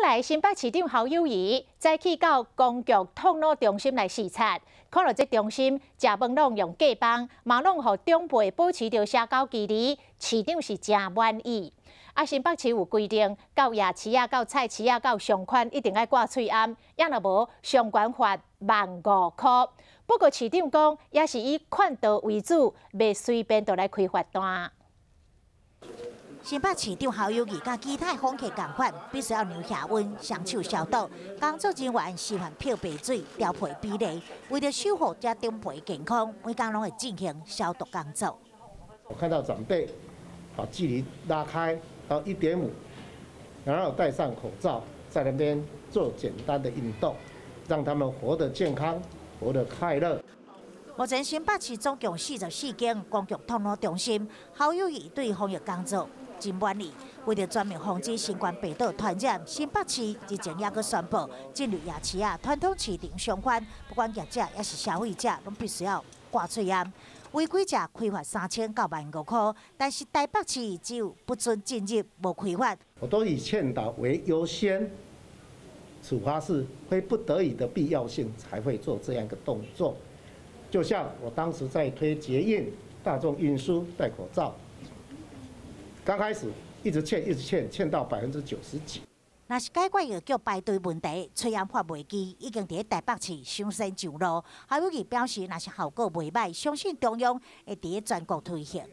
來新北市長侯友宜早起到公共托老中心來視察，看著這中心食飯攏用隔板，嘛攏予長輩保持著社交距離，市長是誠滿意。啊，新北市有規定，到夜市仔、到菜市仔、到商圈一定愛掛喙罨，抑若無上懸罰15,000箍。不過市長講，也是以勸導為主，袂隨便就來開罰單。新北市長侯友宜佮其他訪客仝款，必須要量額溫、雙手消毒。工作人員示範漂白水調配比例，為著守護遮長輩健康，每工攏會進行消毒工作。我看到長輩把距離拉開到1.5，然後戴上口罩，在那邊做簡單的運動，讓他們活得健康，活得快樂。目前新北市總共44間公共托老中心，侯友宜對防疫工作真滿意。為著全面防止新冠病毒傳染，新北市日前也閣宣布進入夜市仔、傳統市場商販，不管業者抑是消費者，攏必須要掛喙罨。違規者開罰3000到15,000箍，但是台北市只有不准進入，無開罰。我都以勸導為優先，處罰是非不得已的必要性才會做這樣一個動作。就像我當時在推捷運、大眾運輸戴口罩，剛開始一直勸，一直勸，勸到90%幾。若是解決藥局排隊問題，喙罨發賣機已經佇台北市搶先上路。侯友宜表示，若是效果袂䆀，相信中央會佇全國推行。